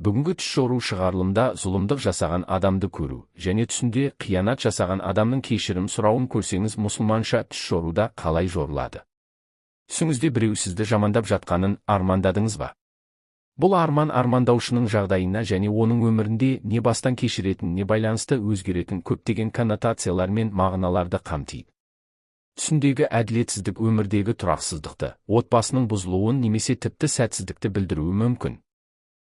Бүгінгі түс жору шығарылымда зұлымдық жасаған адамды көру және түсінде қиянат жасаған адамның кешірім сұрауын көрсеңіз, мұсылманша түс жоруда қалай жорылады? Түсіңізде біреу сізді жамандап жатқанын армандадыңыз ба? Бұл арман армандаушының жағдайына және оның өмірінде не бастан кешіретініне байланысты өзгеретін көптеген коннотациялар мен мағыналарды қамтиды. Түсіндегі әділетсіздік өмірдегі тұрақсыздықты, отбасының бұзылуын немесе тіпті сәтсіздікті білдіруі мүмкін.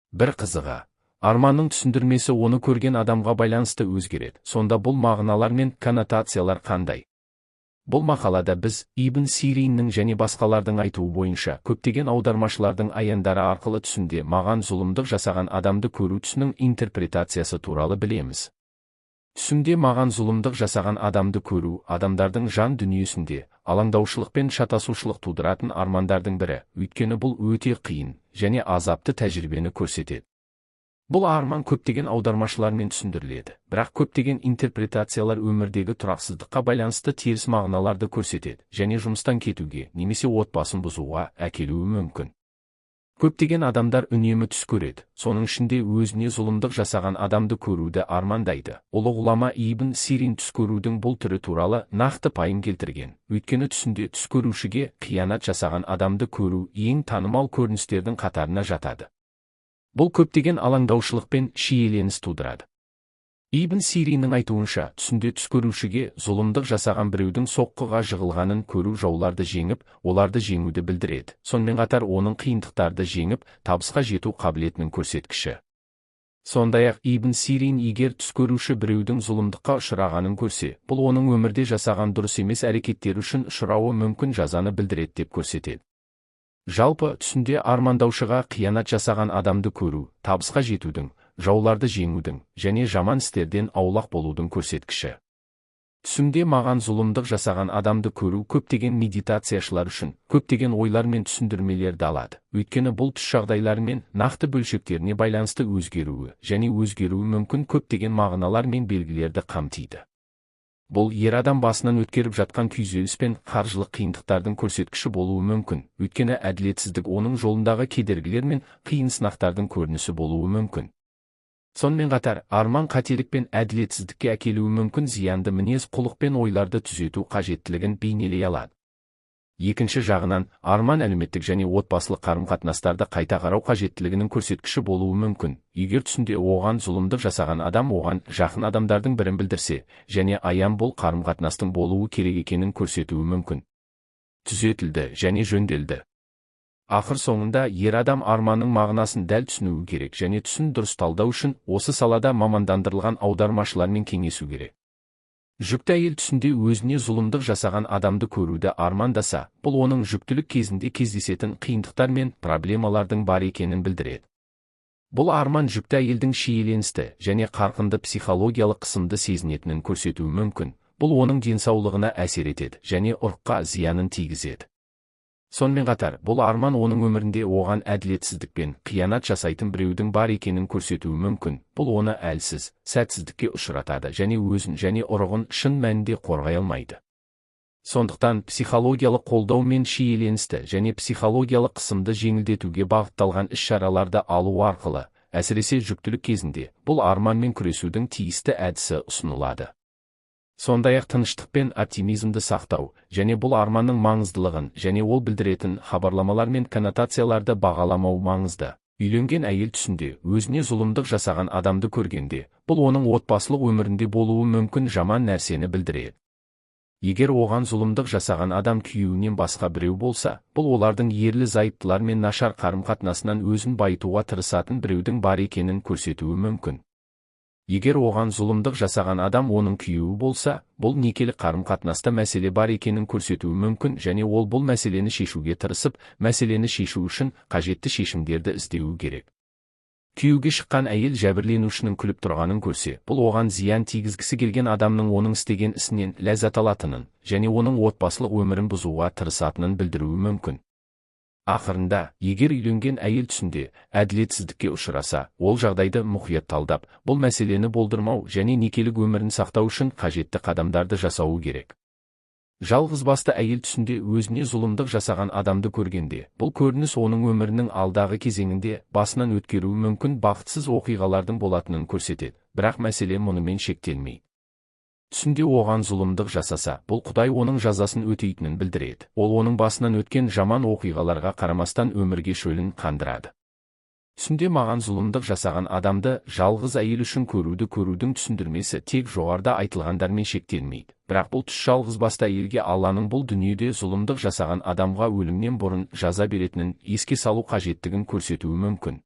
Бір қызығы, арманның түсіндірмесі оны көрген адамға байланысты өзгереді. Сонда бұл мағыналар мен коннотациялар қандай? Бұл мақалада біз Ибн Сириннің және басқалардың айтуы бойынша көптеген аудармашылардың аяндары арқылы түсінде маған зұлымдық жасаған адамды көру түсінің интерпретациясы туралы білеміз. Түсімде маған зұлымдық жасаған адамды көру адамдардың жан дүниесінде алаңдаушылық пен шатасушылық тудыратын армандардың бірі, өйткені бұл өте қиын және азапты тәжірибені көрсетеді. Бұл арман көптеген аудармашылармен түсіндіріледі, бірақ көптеген интерпретациялар өмірдегі тұрақсыздыққа байланысты теріс мағыналарды көрсетеді және жұмыстан кетуге немесе отбасын бұзуға әкелуі мүмкін. Көптеген адамдар үнемі түс көреді, соның ішінде өзіне зұлымдық жасаған адамды көруді армандайды. Ұлы ғұлама Ибн Сирин түс көрудің бұл түрі туралы нақты пайым келтірген. Өйткені түсінде түс көрушіге қиянат жасаған адамды көру ең танымал көріністердің қатарына жатады. Бұл көптеген алаңдаушылық пен шиеленіс тудырады. Ибн Сириннің айтуынша, түсінде түс көрушіге зұлымдық жасаған біреудің соққыға жығылғанын көру жауларды жеңіп, оларды жеңуді білдіреді. Сонымен қатар оның қиындықтарды жеңіп, табысқа жету қабілетінің көрсеткіші. Сондай-ақ Ибн Сирин егер түс көруші біреудің зұлымдыққа ұшырағанын көрсе, бұл оның өмірде жасаған дұрыс емес әрекеттері үшін ұшырауы мүмкін жазаны білдіреді деп көрсетеді. Жалпы, түсінде армандаушыға қиянат жасаған адамды көру, табысқа жетудің, жауларды жеңудің және жаман істерден аулақ болудың көрсеткіші. Түсімде маған зұлымдық жасаған адамды көру көптеген медитацияшылар үшін көптеген ойлар мен түсіндірмелерді алады. Өйткені бұл түс жағдайлары мен нақты бөлшектеріне байланысты өзгеруі және өзгеруі мүмкін көптеген мағыналар мен белгілерді қамтиды. Бұл ер адам басынан өткеріп жатқан күйзеліс пен қаржылық қиындықтардың көрсеткіші болуы мүмкін. Өйткені әділетсіздік оның жолындағы кедергілер мен қиын сынақтардың көрінісі болуы мүмкін. Сонымен қатар, арман қателік пен әділетсіздікке әкелуі мүмкін зиянды мінез құлық пен ойларды түзету қажеттілігін бейнелей алады. Екінші жағынан, арман әлеуметтік және отбасылық қарым-қатынастарды қайта қарау қажеттілігінің көрсеткіші болуы мүмкін. Егер түсінде оған зұлымдық жасаған адам оған жақын адамдардың бірін білдірсе, және аян бұл қарым-қатынастың болуы керек екенін көрсетуі мүмкін. Түзетілді және жөнделді. Ақыр соңында ер адам арманның мағынасын дәл түсінуі керек және түсін дұрыс талдау үшін осы салада мамандандырылған аудармашылармен кеңесу керек. Жүкті әйел түсінде өзіне зұлымдық жасаған адамды көруді армандаса, бұл оның жүктілік кезінде кездесетін қиындықтар мен проблемалардың бар екенін білдіреді. Бұл арман жүкті әйелдің шиеленісті және қарқынды психологиялық қысымды сезінетінін көрсетуі мүмкін. Бұл оның денсаулығына әсер етеді және ұрыққа зиянын тигізеді. Сонымен қатар, бұл арман оның өмірінде оған әділетсіздік пен қиянат жасайтын біреудің бар екенін көрсетуі мүмкін. Бұл оны әлсіз, сәтсіздікке ұшыратады және өзін және ұрығын шын мәнінде қорғай алмайды. Сондықтан психологиялық қолдау мен шиеленісті және психологиялық қысымды жеңілдетуге бағытталған іс-шараларды алу арқылы, әсіресе жүктілік кезінде, бұл арманмен күресудің тиісті әдісі ұсынылады. Сондай-ақ тыныштық пен оптимизмді сақтау және бұл арманның маңыздылығын және ол білдіретін хабарламалар мен коннотацияларды бағаламау маңызды. Үйленген әйел түсінде өзіне зұлымдық жасаған адамды көргенде, бұл оның отбасылық өмірінде болуы мүмкін жаман нәрсені білдіреді. Егер оған зұлымдық жасаған адам күйеуінен басқа біреу болса, бұл олардың ерлі-зайыптылармен нашар қарым-қатынасынан өзін байытуға тырысатын біреудің бар екенін көрсетуі мүмкін. Егер оған зұлымдық жасаған адам оның күйеуі болса, бұл некелік қарым-қатынаста мәселе бар екенін көрсетуі мүмкін және ол бұл мәселені шешуге тырысып, мәселені шешу үшін қажетті шешімдерді іздеуі керек. Күйеуге шыққан әйел жәбірленушінің күліп тұрғанын көрсе, бұл оған зиян тигізгісі келген адамның оның істеген ісінен ләззат алатынын және оның отбасылық өмірін бұзуға тырысатынын білдіруі мүмкін. Ақырында, егер үйленген әйел түсінде әділетсіздікке ұшыраса, ол жағдайды мұқият талдап, бұл мәселені болдырмау және некелік өмірін сақтау үшін қажетті қадамдарды жасауы керек. Жалғызбасты әйел түсінде өзіне зұлымдық жасаған адамды көргенде, бұл көрініс оның өмірінің алдағы кезеңінде басынан өткеруі мүмкін бақытсыз оқиғалардың болатынын көрсетеді, бірақ мәселе мұнымен шектелмейді. Түсінде оған зұлымдық жасаса, бұл Құдай оның жазасын өтейтінін білдіреді. Ол оның басынан өткен жаман оқиғаларға қарамастан өмірге шөлін қандырады. Түсінде маған зұлымдық жасаған адамды жалғыз әйел үшін көруді көрудің түсіндірмесі тек жоғарыда айтылғандармен шектелмейді. Бірақ бұл түс жалғызбасты әйелге Алланың бұл дүниеде зұлымдық жасаған адамға өлімнен бұрын жаза беретінін еске салу қажеттігін көрсетуі мүмкін.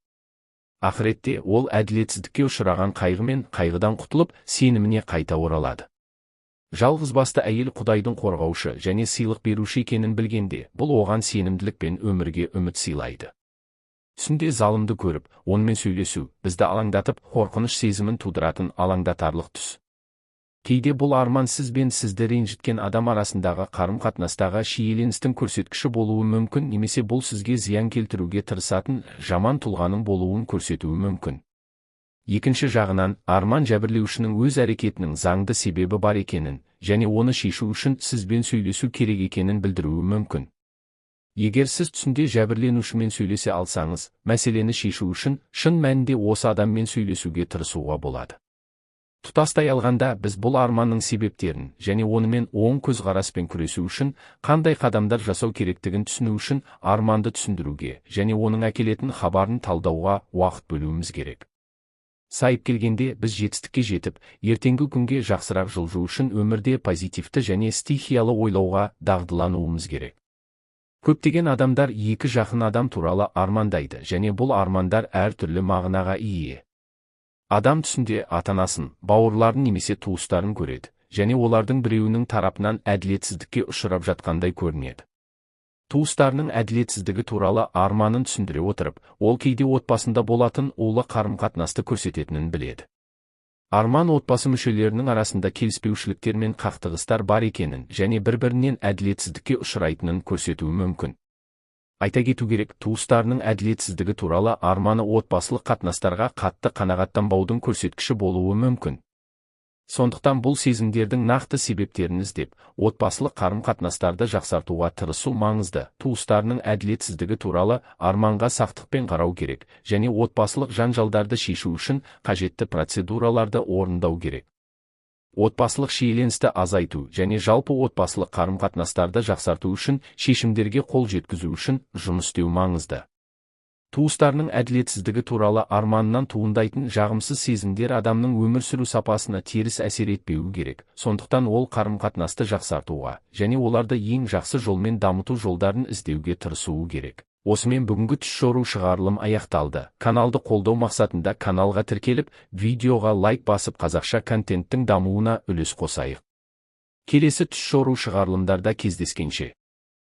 Ақыретте ол әділетсіздікке ұшыраған қайғы мен қайғыдан құтылып, сеніміне қайта оралады. Жалғызбасты әйел Құдайдың қорғаушы және сыйлық беруші екенін білгенде, бұл оған сенімділік пен өмірге үміт сыйлайды. Түсінде залымды көріп, онымен сөйлесу, бізді алаңдатып, қорқыныш сезімін тудыратын алаңдатарлық түс. Кейде бұл арман сіз бен сізді ренжіткен адам арасындағы қарым-қатынастағы шиеленістің көрсеткіші болуы мүмкін немесе бұл сізге зиян келтіруге тырысатын жаман тұлғаның болуын көрсетуі мүмкін. Екінші жағынан, арман жәбірлеушінің өз әрекетінің заңды себебі бар екенін және оны шешу үшін сізбен сөйлесу керек екенін білдіруі мүмкін. Егер сіз түсінде жәбірленушімен сөйлесе алсаңыз, мәселені шешу үшін шын мәнінде осы адаммен сөйлесуге тырысуға болады. Тұтастай алғанда, біз бұл арманның себептерін және онымен оң көзқараспен күресу үшін қандай қадамдар жасау керектігін түсіну үшін арманды түсіндіруге және оның әкелетін хабарын талдауға уақыт бөлуіміз керек. Сайып келгенде, біз жетістікке жетіп, ертеңгі күнге жақсырақ жылжу үшін өмірде позитивті және стихиялы ойлауға дағдылануымыз керек. Көптеген адамдар екі жақын адам туралы армандайды және бұл армандар әртүрлі мағынаға ие. Адам түсінде ата-анасын, бауырларын немесе туыстарын көреді және олардың біреуінің тарапынан әділетсіздікке ұшырап жатқандай көрінеді. Туыстарының әділетсіздігі туралы арманын түсіндіре отырып, ол кейде отбасында болатын улы қарым-қатынасты көрсететінін біледі. Арман отбасы мүшелерінің арасында келіспеушіліктер мен қақтығыстар бар екенін және бір-бірінен әділетсіздікке ұшырайтынын көрсетуі мүмкін. Айта кету керек, туыстарының әділетсіздігі туралы арманы отбасылық қатынастарға қатты қанағаттанбаудың көрсеткіші болуы мүмкін. Сондықтан бұл сезімдердің нақты себептерін іздеп, отбасылық қарым-қатынастарды жақсартуға тырысу маңызды. Туыстарының әділетсіздігі туралы арманға сақтықпен қарау керек және отбасылық жанжалдарды шешу үшін қажетті процедураларды орындау керек. Отбасылық шиеленісті азайту және жалпы отбасылық қарым-қатынастарды жақсарту үшін шешімдерге қол жеткізу үшін жұмыс істеу маңызды. Туыстарының әділетсіздігі туралы арманынан туындайтын жағымсыз сезімдер адамның өмір сүру сапасына теріс әсер етпеуі керек. Сондықтан ол қарым-қатынасты жақсартуға және оларды ең жақсы жолмен дамыту жолдарын іздеуге тырысуы керек. Осымен бүгінгі түс жору шығарылым аяқталды. Каналды қолдау мақсатында каналға тіркеліп, видеоға лайк басып, қазақша контенттің дамуына үлес қосайық. Келесі түс жору шығарылымдарда кездескенше.